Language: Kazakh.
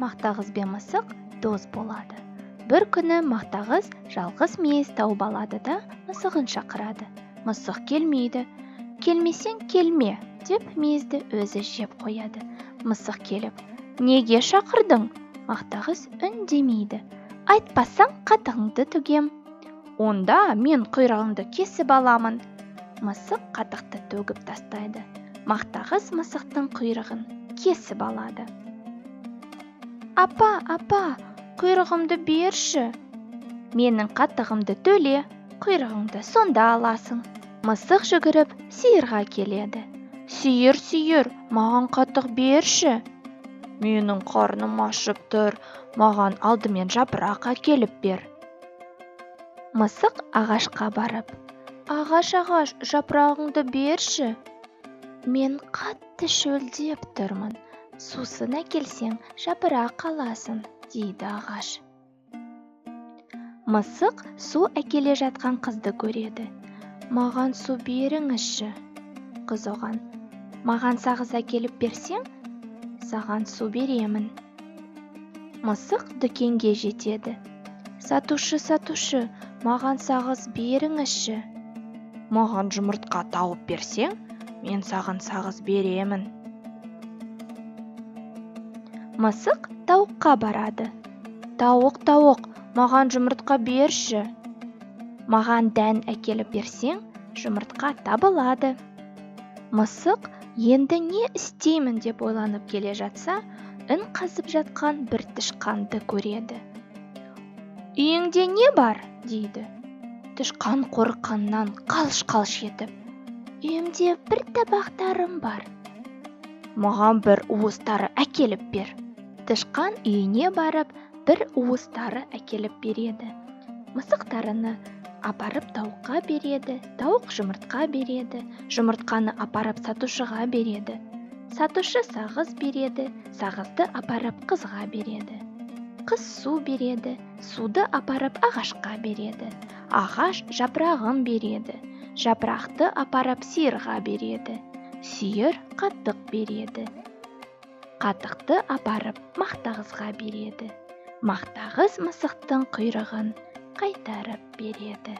Мақтағыз бен мысық дос болады. Бір күні Мақтағыз жалғыз мейіз тауып алады да, мысығын шақырады. Мысық келмейді. «Келмесең, келме», – деп мейізді өзі жеп қояды. Мысық келіп: «Неге шақырдың?» Мақтағыз үндемейді. «Айтпасаң, қатығыңды төгем». «Онда мен құйрығыңды кесіп аламын». Мысық қатықты төгіп тастайды. Мақтағыз мысықтың құйрығын кесіп алады. «Апа, апа, құйрығымды берші». «Менің қатығымды төле, құйрығыңды сонда аласың». Мысық жүгіріп сиырға келеді. «Сиыр, сиыр, маған қатық берші». «Менің қарным ашып тұр, маған алдымен жапырақ әкеліп бер». Мысық ағашқа барып: «Ағаш, ағаш, жапырағыңды берші». «Мен қатты шөлдеп тұрмын, сусын әкелсең, жапырақ аласың», – дейді ағаш. Мысық су әкеле жатқан қызды көреді. «Маған су беріңізші». Қыз оған: «Маған сағыз әкеліп берсең, саған су беремін». Мысық дүкенге жетеді. «Сатушы, сатушы, маған сағыз беріңізші». «Маған жұмыртқа тауып берсең, мен саған сағыз беремін». Мысық тауыққа барады. «Тауық, тауық, маған жұмыртқа берші». «Маған дән әкеліп берсең, жұмыртқа табылады». Мысық енді не істеймін деп ойланып келе жатса, ін қазып жатқан бір тышқанды көреді. «Үйіңде не бар?» – дейді. Тышқан қорыққаннан қалш-қалш етіп: «Үйімде бір табақ тарым бар». «Маған бір уыс тары әкеліп бер». Тышқан үйіне барып, бір уыс тары әкеліп береді. Мысық тарыны апарып тауыққа береді. Тауық жұмыртқа береді. Жұмыртқаны апарып сатушыға береді. Сатушы сағыз береді. Сағызды апарып қызға береді. Қыз су береді. Суды апарып ағашқа береді. Ағаш жапырағын береді. Жапырақты апарып сиырға береді. Сиыр қатық береді. Қатықты апарып Мақтағызға береді. Мақтағыз мысықтың құйрығын қайтарып береді.